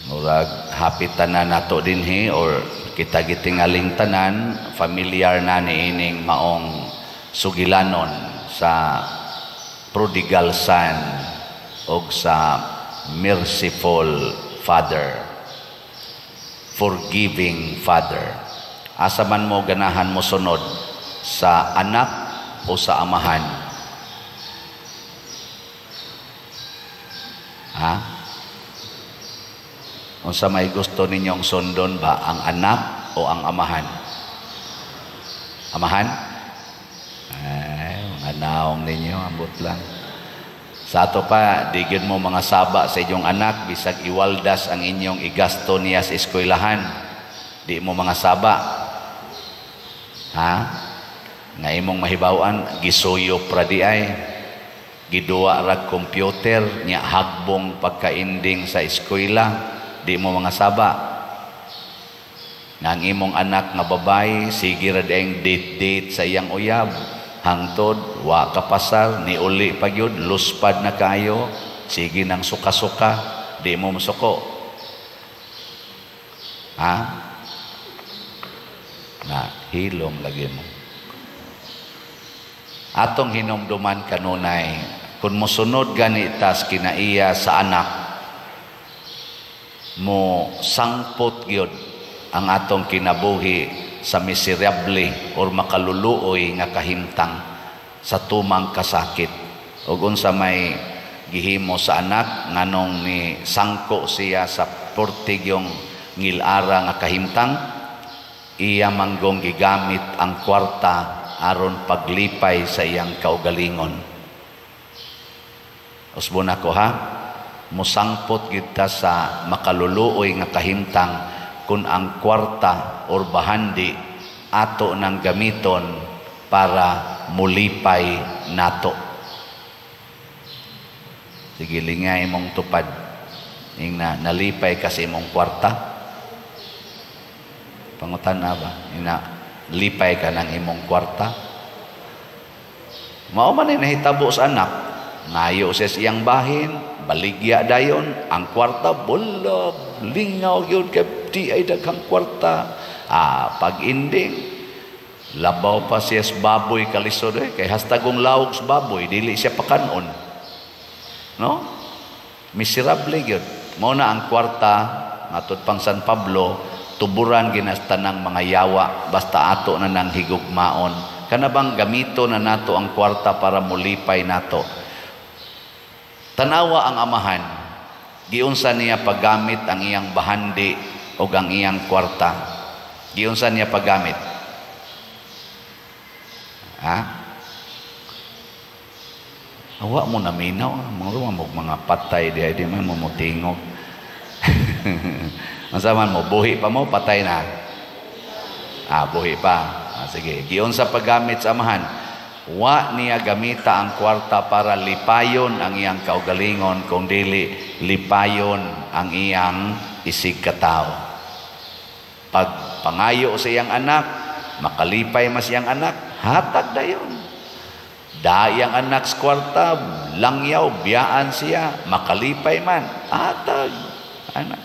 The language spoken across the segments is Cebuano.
Murag hapit tanan nato dinhi or kita gitingaling tanan familiar na niining maong sugilanon sa prodigal son og sa merciful father, forgiving father. Asa man mo ganahan mo sunod, sa anak o sa amahan? Ha? Unsa may gusto ninyong sundon ba, ang anak o ang amahan? Amahan? Ay, mga naong ninyo, ambot lang. Sa ato pa, di gyud mo mga saba sa inyong anak, bisag iwaldas ang inyong igasto niya sa eskwelahan. Di mo mga saba. Ha? Nga imong mahibaw-an, gisuyo pra di ay. Giduwa rag computer, nya hagbong pagkainding sa eskwela, di mo mga saba. Nga ang imong anak nga babae, sige ra diayng date-date sa iyang uyab. Hangtod, wa kapasar, niuli pa gyud, luspad na kayo, sige nang suka-suka, di mo masuko. Ha? Na, hilom lagi mo. Atong hinumduman kanunay, kung mosunod gani tas kinaiya sa anak, mo sangpot gyud ang atong kinabuhi sa miserable or makaluluoy nga kahimtang sa tumang kasakit. Ug unsa may gihimo sa anak nganong ni sangko siya sa portigyong ngilara nga kahimtang, iya manggong gigamit ang kwarta aron paglipay sa iyang kaugalingon. Usbon ako ha, musangpot gyud ta sa makaluluoy nga kahimtang kung ang kwarta or bahandi ato nang gamiton para mulipay nato. Sige, lingay mong tupad. Ingna, nalipay ka sa imong kwarta? Pangutan na ba? Ingna, lipay ka ng imong kwarta? Mao man ay nahitabo sa anak. Ngayo siya sa iyang bahin, baligya dayon, ang kwarta, bulab, lingaw yun, kay di ay daghang kwarta. Ah, pag-ending, labaw pa siya sa baboy kalisod eh, kay hastagong lawog sa baboy, dili siya pakanon. No? Miserable yun. Mao na ang kwarta, matod pang San Pablo, tuburan ginastanang mga yawa, basta ato na nang higugmaon. Kana bang gamito na nato ang kwarta para mulipay nato? Tanawa ang amahan, giunsa niya paggamit ang iyang bahandi o ang iyang kwarta. Giunsa niya paggamit? Ha? Awa mo na minaw, mga mo mga patay di di man mo motingog. Unsa man mo, buhi pa mo, patay na? Ah, buhi pa. Ah, sige, giunsa paggamit sa amahan? Wa niya gamita ang kwarta para lipayon ang iyang kaugalingon, kung dili lipayon ang iyang isig katao. Pag pangayo sa iyang anak, makalipay mas iyang anak, hatag dayon. Dayang anak sa kwarta, langyaw, biyaan siya, makalipay man, hatag. Anak.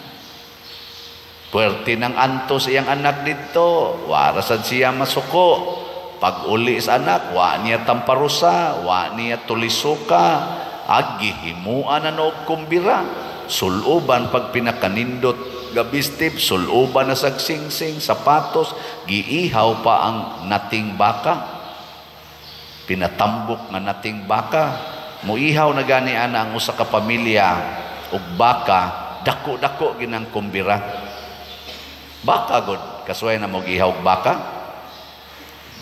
Puwerte ng anto sa iyang anak dito, warasad siya masuko. Pag uli sa anak, wa niya tamparusa, wa niya tulisuka, agihimuan na og kumbira. Suluban pag pinakanindot gabistib, suluban na sagsingsing, sapatos, giihaw pa ang nating baka. Pinatambok nga nating baka. Muihaw na gani ana ang usa ka pamilya og baka, dako-dako ginang kumbira. Baka god, kasuway na mo gihaw og baka.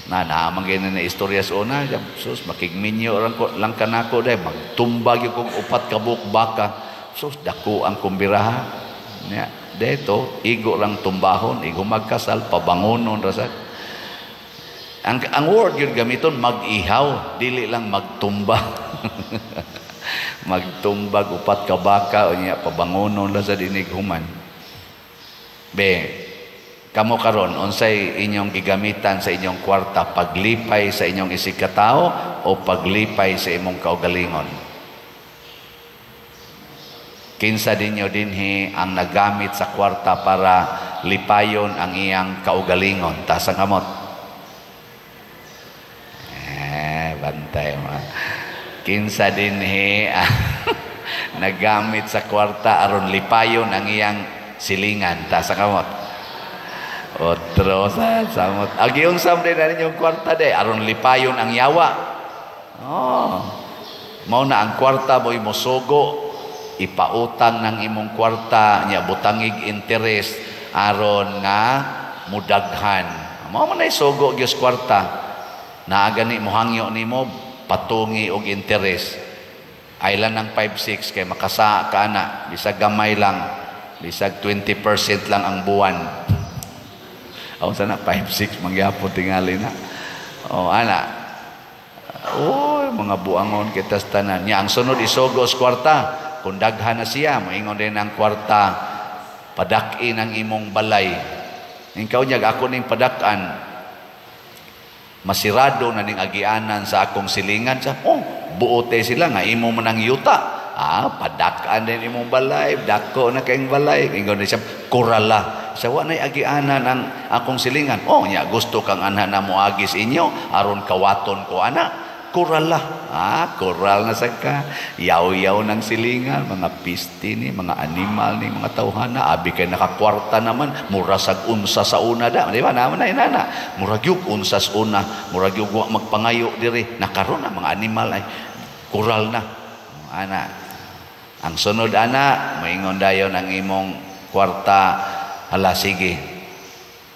Na naamang ganyan na istorya sa una, sus, makigminyo lang kanako dahil, magtumbag yung kong upat kabuk baka. Sus, dako ang kumbiraha. Ya, dito, igo lang tumbahon, igo magkasal, pabangonon, rasad. Ang word yun gamiton, mag-ihaw, dili lang magtumba. Magtumbag, upat ka baka, o niya, pabangonon lang sa dinig human. Be, kamo karon unsay inyong gigamitan sa inyong kwarta, paglipay sa inyong isig katao o paglipay sa imong kaugalingon? Kinsa ninyo dinhi ang nagamit sa kwarta para lipayon ang iyang kaugalingon? Taas ang kamot. Eh, bantay mo. Kinsa dinhi ang nagamit sa kwarta aron lipayon ang iyang silingan? Taas ang kamot. Otro sa samot. Agi unsam din na ninyong kwarta de aron lipayon ang yawa. Oh. Mao na ang kwarta mo'y mosugo, ipautang ng imong kwarta nya butangig interest aron nga mudaghan. Mao man ay sugo gyud kwarta. Naa gani mohangyo nimo patungi og interest. Ay lang ng 5-6 kay makasa ka na, bisag gamay lang, bisag 20% lang ang buwan. Aw sana 5-6 mangyapon tingali na. Oh ana. Oy, mga buangon kita sa tanan. Nya ang sunod isugo sa kwarta. Kung daghan na siya, moingon din ang kwarta, padak-in ang imong balay. Ikaw niya, ako ning padak-an, masirado na ning agianan sa akong silingan. Sa, oh, buote sila nga, imo man ang yuta. Ah, padak-an din imong balay, dako na kayong balay. Ingon din siya, kurala. Sa wa na'y agianan ang akong silingan. Oh, nya, gusto kang anha na moagis inyo, aron kawaton ko ana. Kural la. Ah, kural na sa ka. Yaw-yaw ng silingan, mga pisti ni, mga animal ni, mga tawhana. Abi kay nakakwarta naman, mura sag unsa sa una da. Di ba? Naman na inana. Murag yug unsa sa una. Murag yug wa magpangayo diri. Nakaron na mga animal ay kural na. Ana. Ang sunod ana, moingon dayon ang imong kwarta. Hala, sige.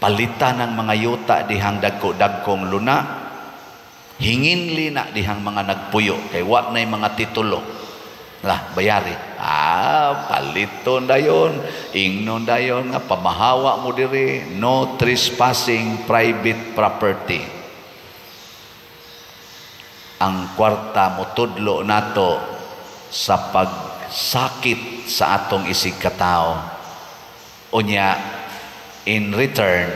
Palitan ang mga yuta dihang dagko-dagkong luna. Hinginli na dihang mga nagpuyo kay wa na'y mga titulo. Lah, bayari. Ah, paliton dayon, ingnon dayon nga pamahawa mo diri, no trespassing private property. Ang kwarta motudlo nato sa pagsakit sa atong isig katao. Unya in return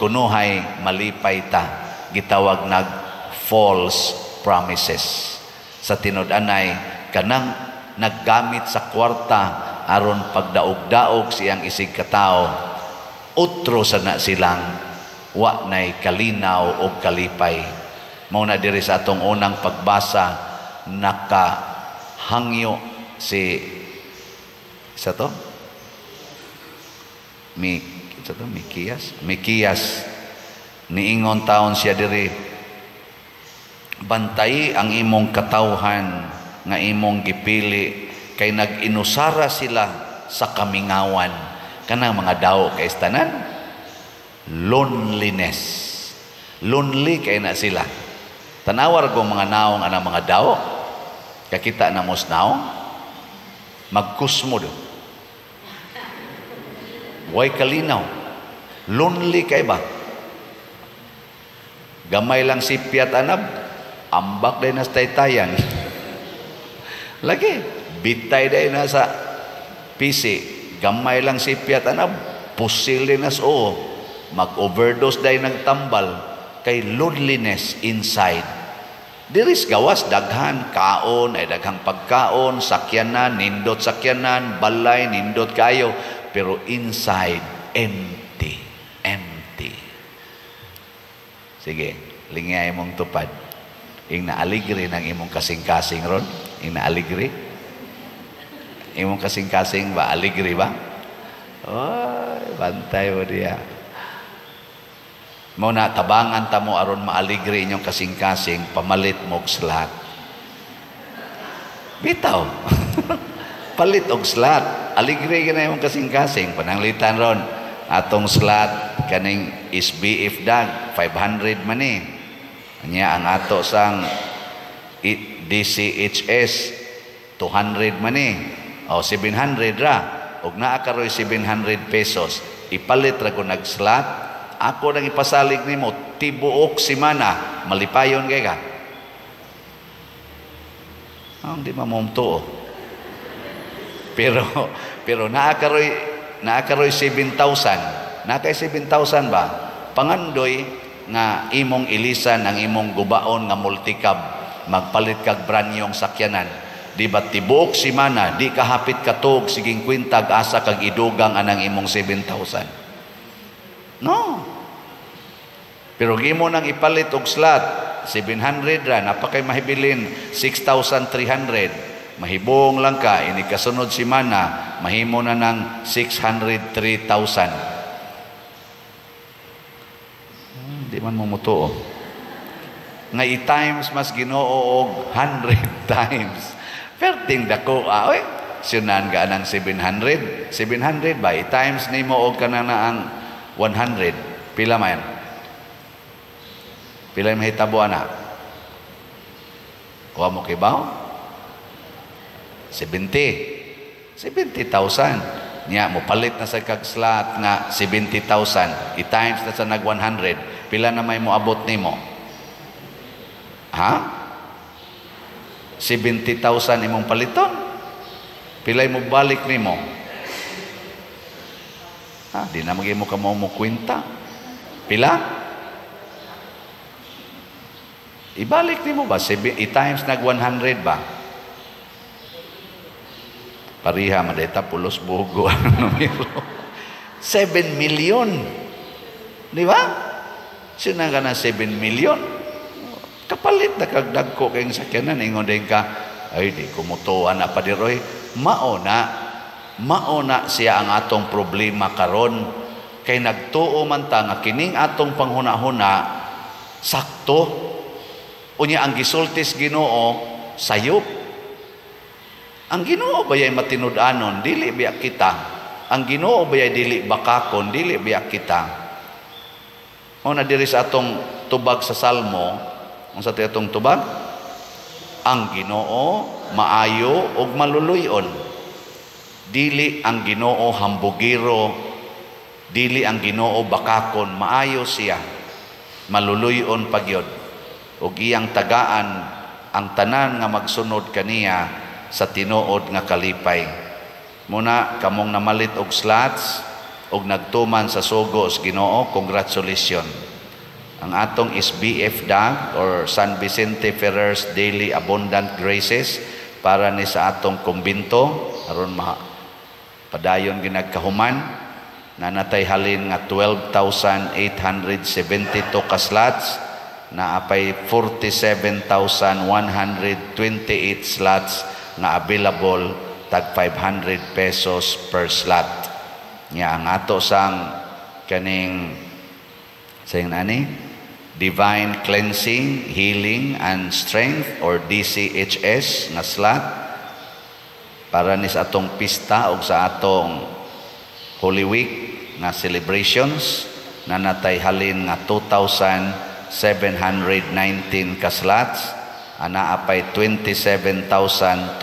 kunuhay malipay ta, gitawag nag false promises. Sa tinud-anay, kanang naggamit sa kwarta aron pagdaog-daog siyang isig katao, utro sa na silang wa nay kalinaw o kalipay. Mao na diri sa atong unang pagbasa, nakahangyo si sa to? Mi sa to Mikiyas, Mikiyas niingon taon siya diri, bantay ang imong katawhan nga imong gipili kay nag-inusara sila sa kamingawan. Kanang mga daw kay tanan loneliness. Lonely kay na sila. Tanawar ko mga naong anang mga daw. Kakita na mos naong magkusmo do. Way kalinaw. Lonely kay ba? Gamay lang sipyat anab, ambak day na sa taytayan. Lagi, bitay day na sa PC. Gamay lang sipyat anab, pusil day na sa oo. Mag-overdose day nagtambal kay loneliness inside. Diris gawas daghan kaon ay daghang pagkaon, sakyanan, nindot sakyanan, balay nindot kayo, pero inside empty, empty. Sige, lingay mong tupad. Ing naaligre ng imong kasing-kasing ron. Ing naaligre. Imong kasing-kasing ba? Aligre ba? Oy, bantay mo diya. Mao na tabangan ta mo aron maaligre inyong kasing-kasing, pamalit mo og slat. Bitaw. Palit og slat. Aligre gyud na imong kasing-kasing. Pananglitan ron atong slat kaning SBF dag 500 man ni. Anya ang ato sang DCHS 200 man ni. O 700 ra. Og naa karoy 700 pesos, ipalit ra ko nag-slat. Ako nang ipasalig nimo tibuok semana, malipayon kay ka. Ang di mamumtuo. Pero naa karoy 7,000. Naa kay 7,000 ba? Pangandoy nga imong ilisan ang imong gubaon nga multicab, magpalit kag branyong sakyanan. Di ba tibuok simana, di ka hapit katuog, siging kwintag asa kag idugang anang imong 7,000? No. Pero gimo nang ipalit og slot, 700 ra, napakay mahibilin 6,300. Mahibong lang ka, ini kasunod simana, mahimo na ng 603,000. Di man mo mutuo. Nga i-times mas Ginoo og 100 times. Perting dako, ah, oy. Sunan ka ng 700. 700 ba? I-times nimo og kana na ang 100. Pila man? Pila yung mahitabo ana? Kuha mo kibaw? 70. 70,000. Niya, mo palit na sa kag slot nga 70,000. I-times na sa nag 100. Pila na may moabot nimo? Ha? 70,000 imong paliton? Pila mo balik nimo? Ha, di na magimo ka mo kwenta. Pila? Ibalik nimo ba? I-times nag 100 ba? Pariha, madeta, pulos bugo. Numero. 7 million. Di ba? Sino ka na 7 million? Kapalit na kagdagko kayong sakyanan. Ingon din ka, ay di kumutuan na pa di roy. Mao na siya ang atong problema karon. Kay nagtuo man ta nga kining atong panghuna-huna, sakto. Unya ang gisultis Ginoo sayop. Ang Ginoo bayay matinud-anon, dili biya kita. Ang Ginoo bayay dili bakakon, dili biya kita. O na diri sa atong tubag sa Salmo, unsa sa atong tubag? Ang Ginoo maayo ug maluluy-on. Dili ang Ginoo hambugiro, dili ang Ginoo bakakon, maayo siya, maluluy-on pagyod. Ug iyang tagaan ang tanan nga magsunod kaniya sa tinuod nga kalipay. Muna kamong namalit og slots og nagtuman sa sugo sa Ginoo, congratulations. Ang atong SBF DAG or San Vicente Ferrer's Daily Abundant Graces para ni sa atong kumbinto aron padayon ginagkahuman, nanatay halin nga 12,872 ka slots, naapay 47,128 slots nga available tag 500 pesos per slot. Nya ang ato sang kaning sayang nani Divine Cleansing, Healing and Strength or DCHS nga slot para ni sa atong pista og sa atong Holy Week nga celebrations, nanatay halin nga 2,719 ka slots, ana apay 27,281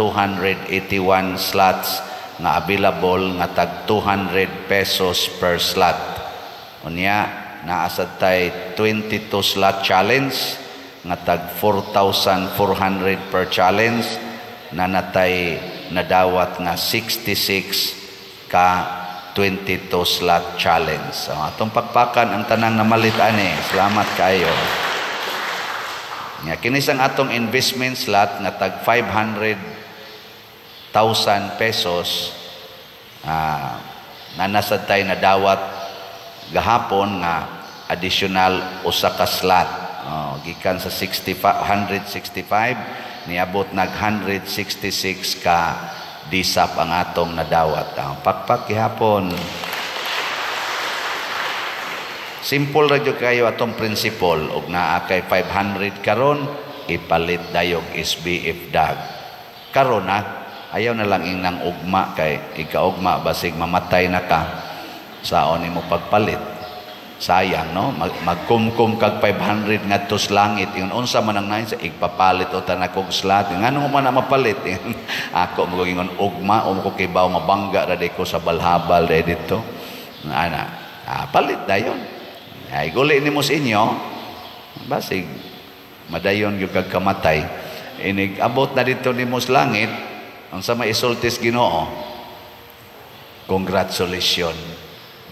slots nga available nga tag 200 pesos per slot. Unya naasad tay 22 slot challenge nga tag 4,400 per challenge, nanatay nadawat nga 66 ka 22 slot challenge. So, atong pakpakan ang tanang namalit ani. Salamat kayo. Nga kinis ang atong investment slot nga tag 500,000 pesos, nanasad tay nadawat gahapon nga additional usa ka slot. Gikan sa 165 niabot nag 166 ka disap ang atong nadawat. Pakpak gihapon. Simple ra gyud kayo atong principle. Og naa kay 500 karon, ipalit dayog SBF DAG. Karon na, ayaw na lang inang ugma kay ikaugma basig mamatay na ka saon nimo pagpalit. Sayang, no? Magkumkum kag 500 ngadto sa langit, ingon unsa man ang nain sa igpapalit o tanakog slot. Ngano man na mapalit? Ako mo ingon ugma o mo kibaw mabangga ra ko sa balhabal dai didto. Ana, palit dayon. Ay guli nimo sa inyo, basig madayon gyud kag kamatay. Inig abot na didto nimo sa langit, unsa may isultis Ginoo? Congratulations.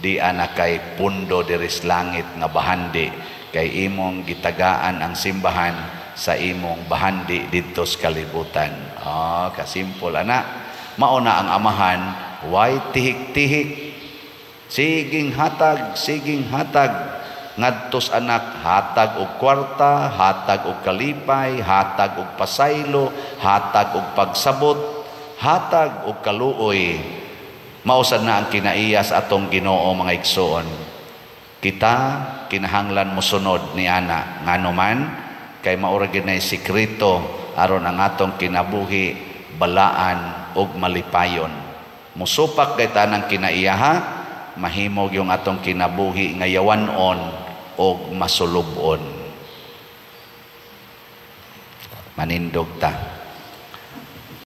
Di ana kay pundo diri sa langit nga bahandi kay imong gitagaan ang simbahan sa imong bahandi didto sa kalibutan. Ah, kasimple ana. Mao na ang Amahan, way tihik-tihik. Siging hatag, siging hatag ngadto sa anak, hatag og kwarta, hatag og kalipay, hatag og pasaylo, hatag og pagsabot, hatag og kaluoy. Mao sad na ang kinaiya sa atong Ginoo, mga igsoon. Kita kinahanglan mosunod ni ana, ngano man kay mao ra gyud nay sekreto aron ang atong kinabuhi balaan ug malipayon. Musupak kay tanang kinaiyaha, mahimog yung atong kinabuhi nga yawan-on og masulub-on. Manindog ta.